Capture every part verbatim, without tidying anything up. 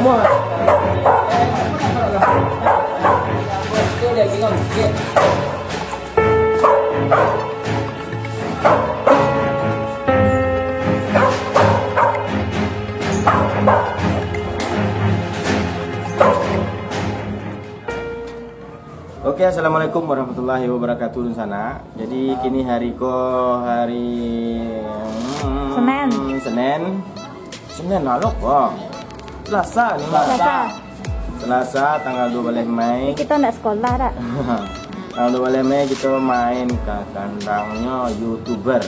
Oke, assalamualaikum warahmatullahi wabarakatuh, dunsanak. Jadi, kini hari ko hari, hmm, Senin. Senin. Senin lah, lupo. Selasa ni, Mas. Selasa. Selasa, tanggal dua baleh Mei. Jadi, kito ndak sekolah dak? Tanggal dua baleh Mei kito main ka kandangnyo YouTuber.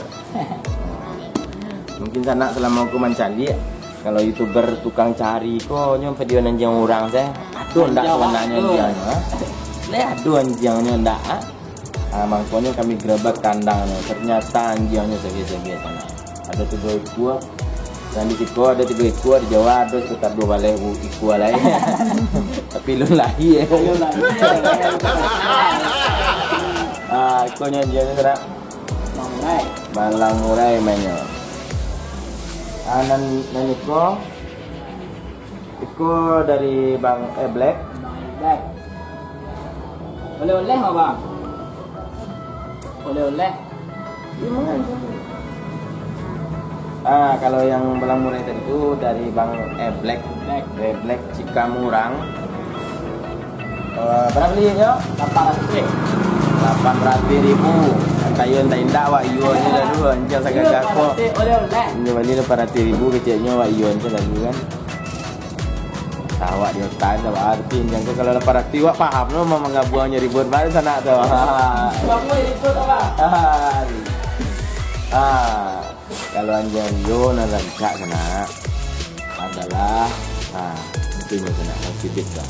Mungkin sanak salamo ko mancaliak, kalau YouTuber tukang cari ko nyo video anjiang urang se. Ado ndak sabananyo anjiangnyo, ha? Lai ado anjiangnyo ndak, ha? Ah, mangkonyo kami gerebek kandangnyo. Ternyata anjiangnyo sege-sege sanak. Ado tigo ikua. Nan di siko ado tigo ikua, di Jawa ado sekitar duo baleh u-, ikua lai. Tapi alun lahia. Alun lahia. Ah, ikonyo anjiangnyo sanak. Balang murai. Balang murai mainnyo. Ah, nan, nan iko, iko dari Bang Eblek. Bang Eblek. Oleh-oleh apa? Oleh-oleh. Ah, kalau yang balang murai tadi tu dari Bang Eblek. Black. Eblek Cikamurang. Eh, bara bali nyo? Lapan ratuih. Lapan ratuih ribu. Kayo ndak indak, wak iyo nyo lalu, anjiang sagagah ko. Lapan ratuih oleh-oleh. Inyo bali lapan ratuih ribu keceknyo, wak iyo nyo lalu kan. Awak di otak, awak arti, anjiang ko kalau lapan ratuih, wak paham lo, ma-, manggabuangnyo ribuan baru sanak tu. Kamu ribut apa? Ah. Ah. Kalau anjiang Rio nan rancak sanak adalah, ha, itu nyo sanak, nan sibit tu.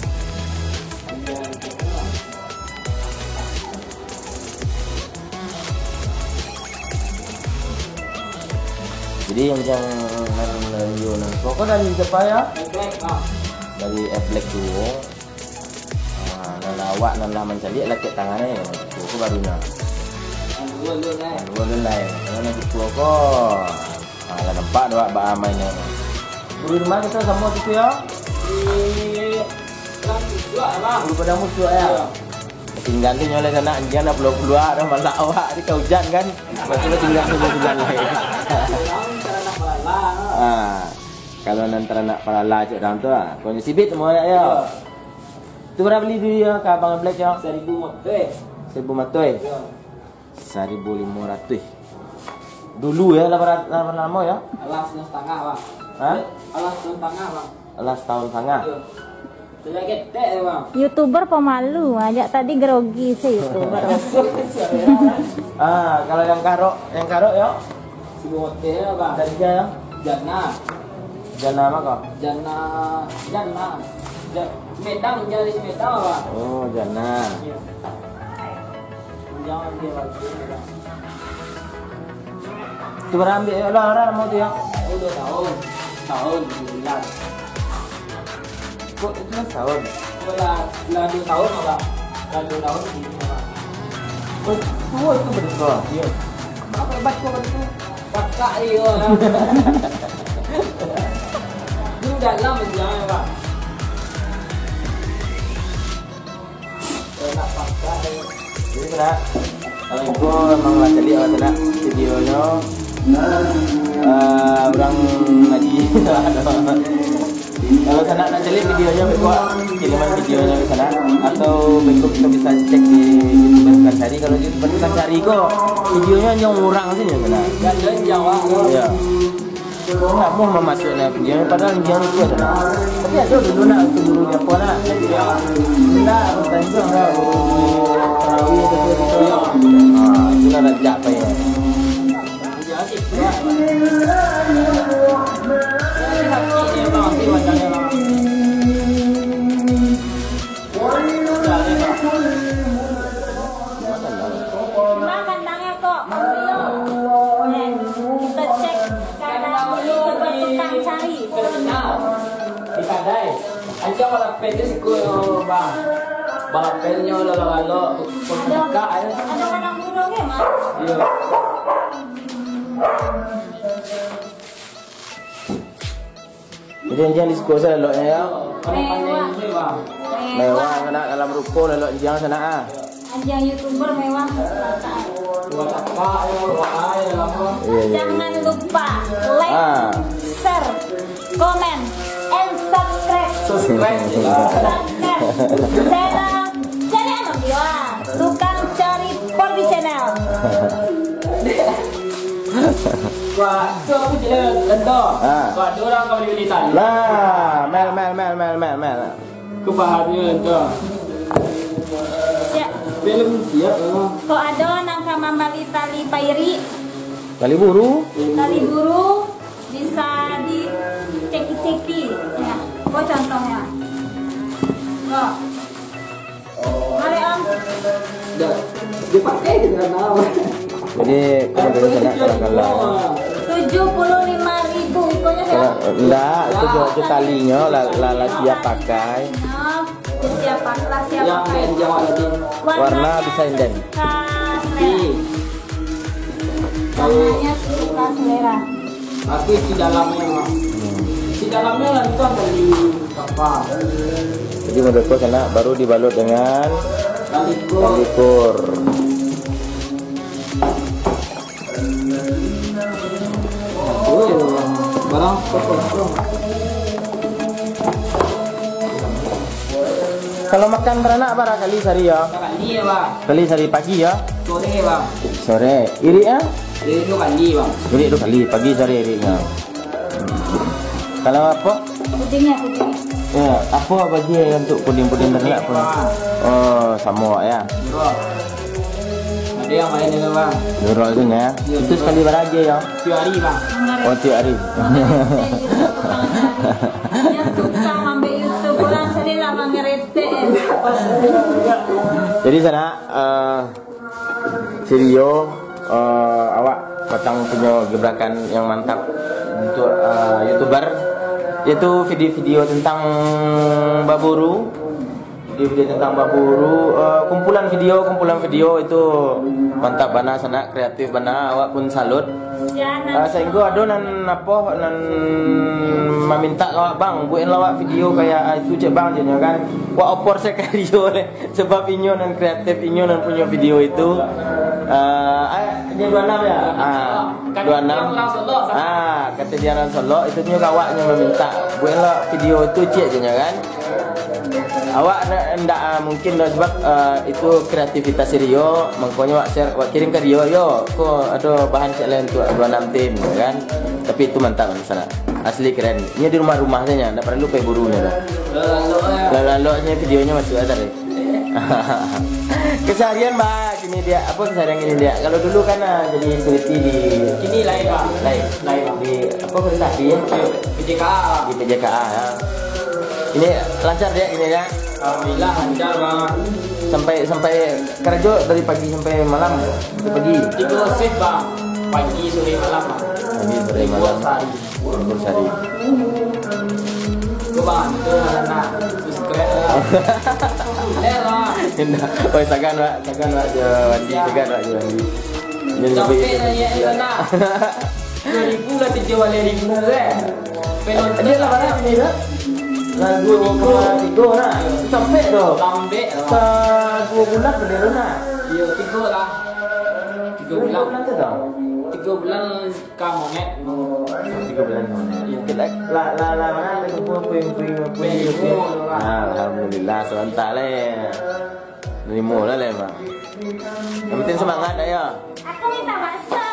Jadi anjiang nan Rio nan suko dari siapa ya? Dari Eblek tu. Ah, nan awak nan lah mancaliak, lakek tangan e, tu ko baru nyo. Nan duo alun lai. Nan duo alun lai. Nan nan kituo ko, ah, lah nampak tu awak baa mainnyo. Guru di ma kito samo tu yo? Di Padang Musuak, Bang. Guru Padang Musuak, yo? Iyo. Tingga tu nyo lai sanak, anjiang dah puluah-puluah, dah malak awak, tadi ka ujan kan. Lepas tu lah tingga tu bulan lai. Tahu cara nak malak. Ah, kalau nan taranak palala cak dang tu, ah, kau nyo sibit samo awak yo. Iyo. Tu bara bali dulu yo, ka Abang Black yo? Saribu matoi. Saribu matoi? Yo. Saribu limo ratuih. Dulu yo, lapan ratus, lapan lamo yo? Alah, satangah, Bang. Ha? Alah, satangah, Bang. Alah, satahun satangah? Yo. Sudah ketek yo, Bang. YouTuber pemalu, ajak tadi grogi se YouTuber. Ah, kalau yang karok, yang karok yo? Saribu matoi, Bang. Dari Jana? Jana. Jana ma ko? Jana, Jana. Ja-, Sumedang, Jana di Sumedang, Bang. Oh, Jana. Iyo. Jangan dia lagi, Bang. Tu bara ambiak yo lah, lah, mau tu yo. Oh, duo tahun. Tahun, bulan. Kok itu kan sahur? Lah, lah duo tahun, Abang. Lah duo tahun di sini, Abang. Oh, tua itu betul. Iyo. Apo hebat ko betul? Pakak iyo lah. Dulu dalam aja, Abang. Nak pakak iyo. Jadi, sanak, kalau iko emang lah caliak lah, sanak, videonyo. Eh, urang ngaji. Kalau sanak nak caliak videonyo, beko kiriman videonyo ka sanak, atau beko kito bisa cek di YouTube Tukang Cari. Kalau di YouTube Tukang Cari ko, videonyo anjiang urang sajo, sanak. Iyo. Ndak namuah mamasuak nak video, padahal video itu ado. Tapi ado dulu nak guru di apo nak? Ndak, tanjuang lah, guru di Tarawih tu, tu, tu. Ah, itu lah rancak pai. Makan tangan kok, Rio. Eh, kita cek keadaan di tempat tukang cari. Di kadai. Anjiang balapeh tu siko, Bang. Balapeh nyo lalo-lalo. Ado, ado kanang burung ke, Mas? Iyo. Jadi, anjiang di siko sajo laloknyo, yo. Mewah. Mewah, sanak, dalam ruko, lelok anjiang, sanak, ah. Anjiang YouTuber mewah. Iya, iya, iya. Jangan lupa like, Ah. share, comment, and subscribe. Subscribe. Subscribe channel Cari Anom Biwa, tukang cari Pordi Channel. Wah, tu aku je lah, contoh. Ha. Wah, ada orang kau boleh beli tali. Lah, mel, mel, mel, mel, mel, mel. Aku pahamnya, contoh. Ya. Belum siap, ah. Kok ada orang ka mambali tali pairik? Tali buru? Tali buru bisa diceki-ceki. Ya. Kok contohnya? Kok. Mari, Om. Dah. Dia pakai je kan, Om. Jadi, kalau dulu saya nak kalah-kalah. Tujuh puluh lima ribu ikonyo, saya. Kalau, ndak, itu jual tu talinyo, lah, lah, lah siap pakai. Nah, siap pak-, lah siap Yang pakai. Dia jawab tadi. Warna Warnanya bisa inden. Sesuka selera. Warnanya sesuka selera. Tapi isi dalamnya, Bang. Isi dalamnya lah itu dari kapal. Jadi menurutku, sanak, baru dibalut dengan Talikur. Talikur. Oh, barang kotor. Kalau makan baranak, bara kali sehari, ya? Kali, ya, Bang. Kali sehari, pagi, ya? Sore, Bang. Sore. Irik, ya? Irik dua kali, Bang. Irik dua kali, pagi, sore iriknya. Kalau apo? Pudingnya, puding. Ya, apo bagi yang untuk puding-puding baranak pun? Oh, samo, ya. Bang. Ada yang main dengan, Bang. Nurul tu, ya. Ya, itu sekali bara aja, ya? Tiap hari, Bang. Oh, tiap hari. Yang tukang ambil YouTube orang sini lah mangeretek. Jadi, sanak, eh, si Rio, eh, awak patang punyo gebrakan yang mantap untuk, eh, YouTuber, yaitu video-video tentang baburu. Video-video tentang baburu, eh, kumpulan video, kumpulan video itu mantap bana, sanak, kreatif bana, awak pun salut. Eh, sahinggo ado nan apo, nan mamintak awak, "Bang, bueklah awak video kayak, ah, itu cek Bang," ceknyo kan. Wak opor se ka Rio leh, sebab inyo nan kreatif, inyo nan punyo video itu. Eh, ah, inyo dua enam ya? Ah, dua enam. Ah, kato dia urang Solok, itu nyo ka awak nyo mamintak, "Bueklah video itu, cek," ceknyo kan. Awak ndak, ndak, ah, mungkin doh, sebab, ah, itu kreativitas Rio, mangkonyo awak share, awak kirim ka Rio, "Yo, ko ado bahan cek lain tu, dua enam tim," kan. Tapi itu mantap, sanak. Asli keren. Inyo di rumah-rumah sajo, ndak paralu pai burunyo doh. Lalu-lalu sajo videonyo masuak tadi. Keseharian, Bang, kini dia, apo keseharian kini dia? Kalau dulu kan, ah, jadi security di Kini lain, Bang. Lain. Lain, Bang. Di, apo, kereta api, ya? P J K A. Di P J K A, ya. Ini lancar dia, ini dia. Alhamdulillah, lancar, Bang. Sampai, sampai karajo dari pagi sampai malam, sampai pagi. Tiga shift, Bang. Pagi, sore, malam, Bang. Pagi, sore, malam. Libur sehari. Libur sehari. Itu, Bang, itu mana nak subscribe, Bang. Boleh, Bang. Indah. Oi, sagan, Pak. Sagan, Pak. Jo Wandi, sagan, Pak. Jo Wandi. Ini lebih Sampai nanya, Bang, nak. Dua ribu lah, tiga baleh ribu, kan? Penonton Dia lah, mana ini, dah? Lagu Tigo. Tigo, nah. Sampai tu. Sampai, Bang. Sa-, dua bulan bendera, nah. Iya, tiga lah. Tiga Dua bulan. bulan tu, dah? Tiga bulan. Kamonet. Tiga bulan kamonet. Iya. Lah, lah, lah, mana ada kumpul puing-puing, puing-puing. Puing-puing. Alhamdulillah, serentak lah, ya. Nerimo lah, lah, Mak. Yang penting semangat, dah, ya. Aku minta bakso.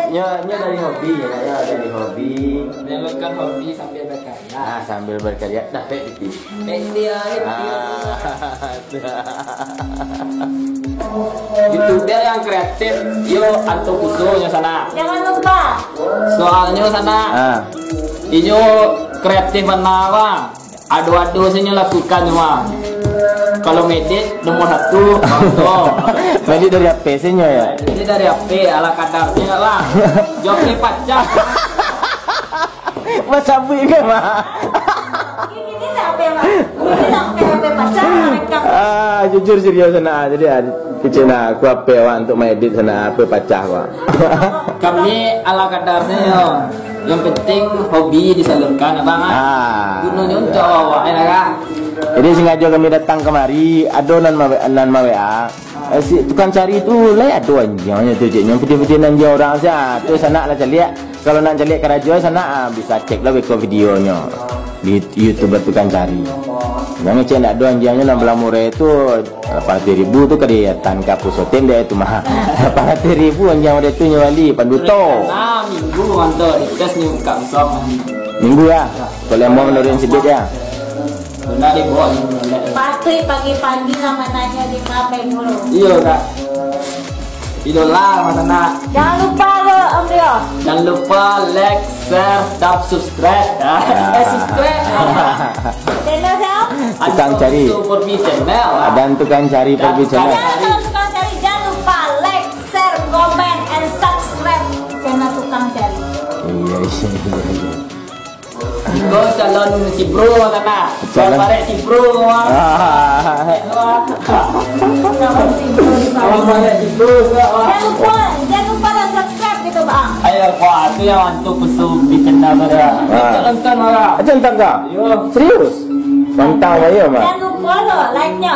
Nyo, nyo dari hobi, ya, ya, dari hobi. Menyalurkan hobi sambil berkarya. Ah, sambil berkarya, dapek piti. Dapek piti, ya, gitu. Ah, YouTuber yang kreatif, yo, Anto Kuso nyo sanak. Jangan lupa. Soalnyo sanak, Ah. inyo kreatif bana, Bang. Ado-ado se nyo lakukan cuma. Kalau medit nomor satu, Bang. Medit dari H P se nyo, ya? Ini dari H P, ala kadar se lah. Joki pacah. Masabuik ke, Mak? Ini siapa, Mak? Ini siapa, siapa pacar mereka? Ah, jujur serius, nah. Jadi, ah, kecil, nah, aku H P awak untuk maedit, sana, H P pacah, Pak. Kami ala kadar se nyo. Yang penting hobi disalurkan, abang, ah. Ah. Gunonyo untuak awak-awak, ya, kan? Jadi, sengajo kami datang kamari, ado nan ma-, nan ma-W A. Eh, si tukang cari tu, lai ado anjiangnyo tu, ceknyo. Video-video nan anjiang urang sia, tu sanak lah caliak. Kalau nak caliak karajo sanak, ah, bisa cek lah beko videonyo di YouTuber tukang cari. Nan ngecek ndak ado anjiangnyo, nan balah murah tu, lapan ratuih ribu tu ka diatan ka pusotem dek tu mah. Lapan ratuih ribu anjiang model tu nyo bali, panduto. Nah, minggu mantap, di tes ni buka besok. Minggu ya? Kalau yang mau menurun sedikit ya? Benar deh, Bos. Patuik pagi-pagi lah mananyo di ma, Pai, dulu. Iyo, Kak. Idola, Mas Anak. Jangan lupa lo, Om Rio. Jangan lupa like, share, dan subscribe. Eh, subscribe. Channel siapa? Tukang Cari. Purbi Channel. Dan Tukang Cari Purbi Channel. Jangan lupa, Tukang Cari, jangan lupa like, share, comment, and subscribe channel Tukang Cari. Iya, iya, iya, iya. Iko calon si bro, Mas Anak. Calon. Calon barek si bro, Mas. Ah. Calon si bro. Calon barek si bro, Mas. Jangan lupa, jangan lupa lah subscribe gitu, Bang. Ayo, wah, tu yang hantu pesu di channel tu dah. Ah. Kita nonton, Mas. Aja nonton kah? Yo. Serius? Pantang aja, Mas. Jangan lupa lo like-nya.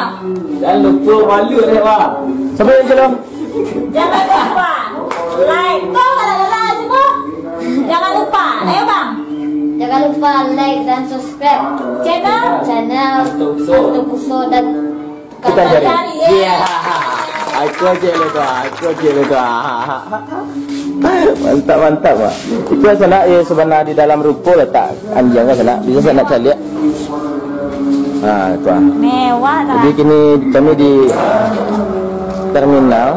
Jangan lupa malu deh, Bang. Siapa yang calon? Jangan lupa like. Kau galak-galak semua. Jangan lupa. Ayo, Bang. Jangan lupa like dan subscribe Channel. Channel Hantu Puso. Hantu Puso dan Tukang Cari. Cari, ya. Iya. Aku cek le tu, aku cek le tu. Mantap, mantap, Mak. Itu sanak, ya, sebenarnya di dalam ruko letak. Anjiang ka sanak, bisa sanak caliak. Ha, tu ah. Mewah dah. Jadi kini kami di terminal.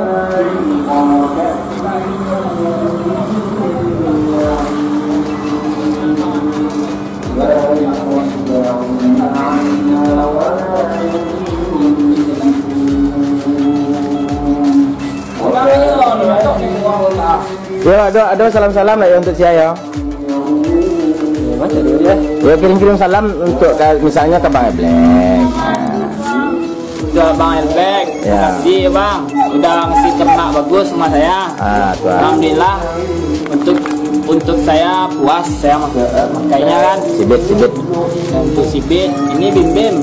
Yo, ado, ado salam-salam lah yo untuk sia yo. Yo, kirim-kirim salam untuk ka, misalnya ka Bang Eblek. Untuk Bang Eblek, ya. Makasih ya, Bang, udah ngasih ternak bagus rumah saya. Ah, tu ah. Alhamdulillah, untuk, untuk saya puas saya mak-, makainya kan. Sibit, sibit. Dan untuk sibit, ini bim-bim.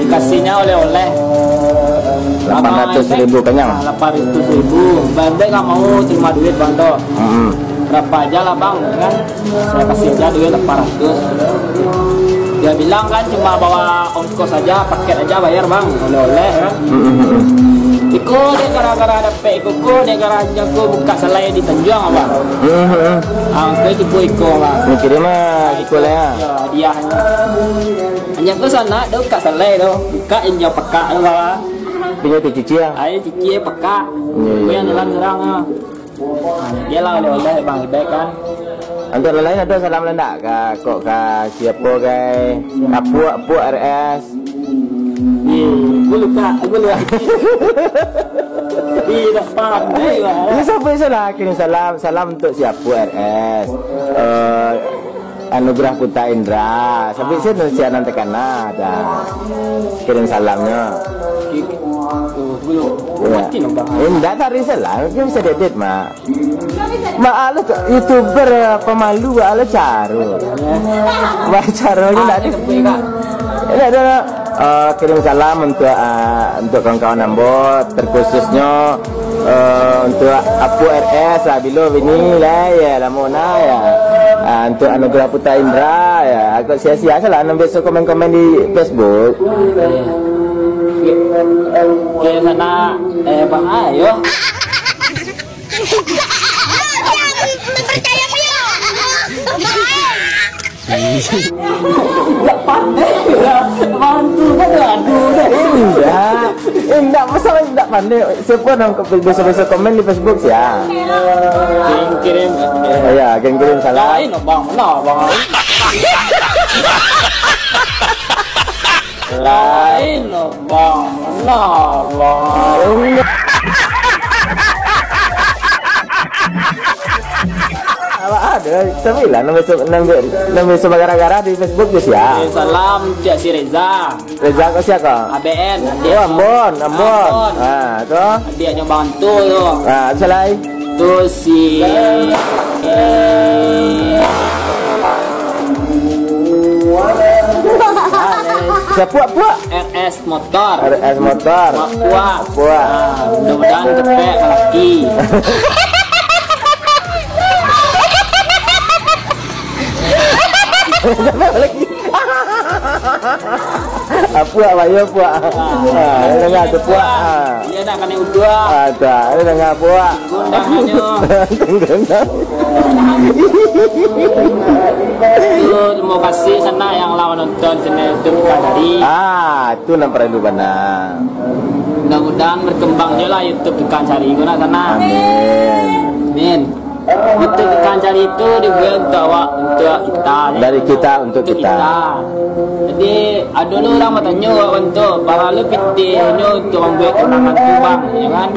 Dikasihnya oleh-oleh. Lapan ratus ribu kenyang. Ah, lapan ratus ribu. Bang Eblek nggak mau terima duit, Bang, tu. Mm-mm. Berapa aja lah, Bang, kan? Saya kasih aja duit lapan ratus. Dia bilang kan cuma bawa ongkos aja, paket aja bayar, Bang. Oleh-oleh, kan? Mm-mm. Iko dia gara-gara dapek iko, ko dia gara-gara ko buka salai di Tanjuang, Abang. Mm-mm. Ah, ko tipu iko, Bang. Mikirin mah iko lah ya. Ya, hadiahnya. Hanya ko sanak do buka salai do. Buka inyo pekak do, Bang. Punya tu cici ya? Ayo cici pekak. Iya, iya. Ko yang dalam surang, ah. Iyolah, oleh-oleh Bang Eblek kan. Untuk lain ado salam lah ndak ka, kok ka siapo gai? Ka Puak, Puak R S. Ih, gulu, Kak, gulu. Ih, dah pandai lah. Ya, siapa salah? Kirim salam, salam untuk siapo R S. Eh, Anugerah Putra Indra. Sampai sini siaran terkena dah. Kirim salamnya. Tuh, belum. Iya. Mati nombor. Eh, enggak tahu salam. Dia bisa diedit, Mak. Mak, lo tu YouTuber pemalu, mak, lo caro. Mak, caro ni enggak ada. Enggak ada. Eh, kirim salam untuk, ah, untuk kawan-kawan ambo, terkhususnya eh, untuk Apu R S lah, bilo bini lah, ya, lamo nah, ya. Ah, untuk Anugerah Putra Indra, ya, agak sia-sia salah, nan biasa komen-komen di Facebook. Oke, sana, eh, Bang Ayo. Enggak pandai lah. Bantu kan, aduh, dah. Enggak. Enggak, masalah enggak pandai. Siapa nang ke-, biasa-biasa komen di Facebook sih, ya? Kirim-kirim. Ya, kirim-kirim salam. Lain, Bang. Mana, Bang? Lain, Bang. Mana, Bang? Awak ada, tapi lah, nang biasa, nang bi-, nang biasa bagara-gara di Facebook tu sia. Eh, salam, Cik si Reza. Reza kau sia kau? A B N, adiak. Oh, Ambon, Ambon. Ambon. Ah, tu. Adiaknyo Bang Tu tu. Ah, tu salah. Tu si Sapuak-puak. R S Motor. R S Motor. Puak-puak. Puak-puak. Ah, mudah-mudahan cepek laki. Cepek laki. Apuak, bayo puak. Ah, dengar tu puak. Ah. Iyo nak kanai uduak. Ah, tu, ah, dengar puak. Gundanganyo. Gundangan. Tu, terima kasih sanak yang lah menonton channel YouTube Kak Dari. Ah, tu nan paralu bana. Mudah-mudahan berkembang je lah YouTube Tukang Cari ko nak sanak. Amin. Amin. YouTube Tukang Cari tu dibuek untuak awak, untuak kita. Dari kita untuk kita. Jadi, ado lo urang batanyo awak tu, paralu pitih nyo untuak mambuek kenangan tu, Bang, yo kan?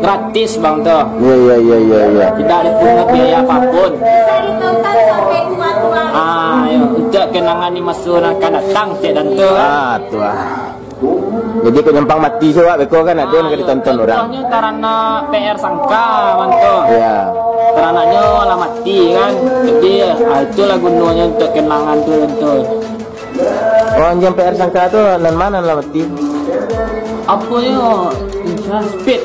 Gratis, Bang, tu. Iya, iya, iya, iya, iya. Tidak dipungut biaya apapun. Bisa ditonton sampai tua-tua. Ah, yo, untuak kenangan di maso nan akan datang, cek dan tu. Ah, tu ah. Jadi, kok nyampang mati se awak beko kan, ado nan ka ditonton urang. Contohnyo taranak P R Sangka, Bang, tu. Iya. Taranaknyo lah mati kan. Jadi, ah, itulah gunonyo untuak kenangan tu, Bang, tu. Oh, anjiang P R Sangka tu nan ma nan lah mati? Apo yo? Speed.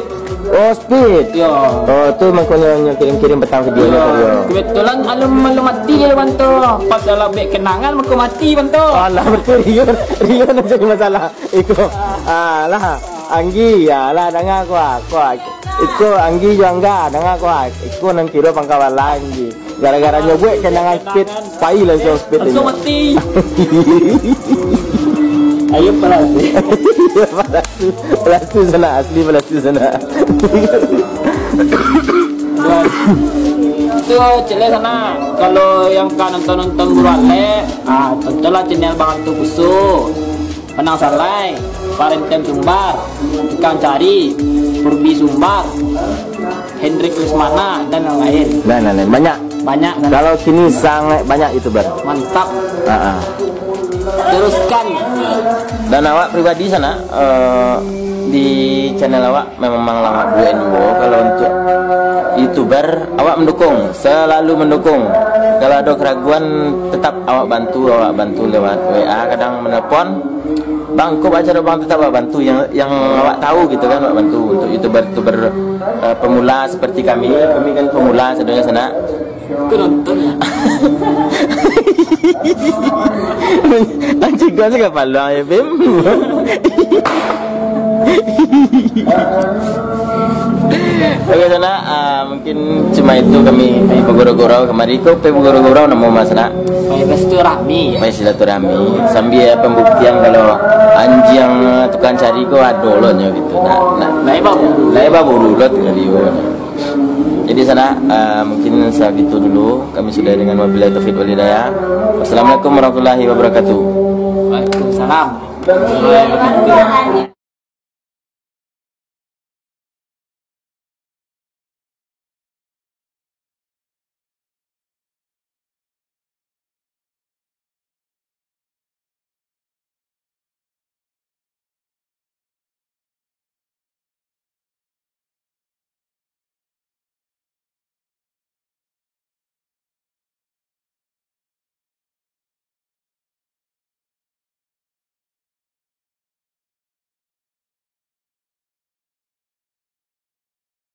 Oh, Speed. Yo. Oh, tu mangkonyo nyo kirim-kirim patang video nyo tu, yo. Kebetulan alun, alun mati je, Bang, tu. Pas lah buek kenangan, mako mati, Bang, tu. Alah, berarti Rio, Rio nan jadi masalah. Iko, ah, lah, Anggi, ya lah, danga ko, ah, ko, ah. Iko Anggi jo Angga, danga ko, ah. Iko nan kiro pangkawalan, Anggi. Gara-gara nyo buek kenangan Speed, pai langsung Speed. Langsung mati. Ayo, palasu. Palasu, palasu sanak, asli palasu sanak. Tu, cek sanak, kalau yang ka nonton-nonton Guru Alek, ah, tontonlah channel Bang Anto Kuso. Panang Salai, Parentem Sumbar, Tukang Cari, Purbi Sumbar, Hendrik Lesmana, dan lain-lain. Dan lain-lain. Banyak. Banyak, kan? Kalau kini sangat banyak YouTuber. Mantap. Ha, ha. Teruskan. Dan awak pribadi sanak, eh, di channel awak memang lah awak buek juo. Kalau untuk YouTuber, awak mendukung, selalu mendukung. Kalau ada keraguan, tetap awak bantu, awak bantu lewat W A, kadang menelpon. Bang, kok baca doa, Bang, tetap awak bantu yang, yang awak tahu gitu kan, awak bantu. Untuk YouTuber-YouTuber, eh, pemula seperti kami, kami kan pemula sadonyo sanak. Aku nonton. Anjing, kau cakap paluang ya, Bim. Oke, sanak, ah, mungkin cuma itu kami pai bagurau-gurau kamari. Ko pai bagurau-gurau namo mas, nak? Pai silaturahmi, ya. Pai silaturahmi. Sambil pembuktian kalau anjiang tukang cari ko ado lo nyo gitu, nak, nak. Lai baburu. Lai baburu lo tu tadi, yo. Jadi, sanak, ah, mungkin sagitu dulu. Kami sudahi dengan wabillahi taufiq wal hidayah. Wassalamualaikum warahmatullahi wabarakatuh. Waalaikumsalam warahmatullahi wabarakatuh.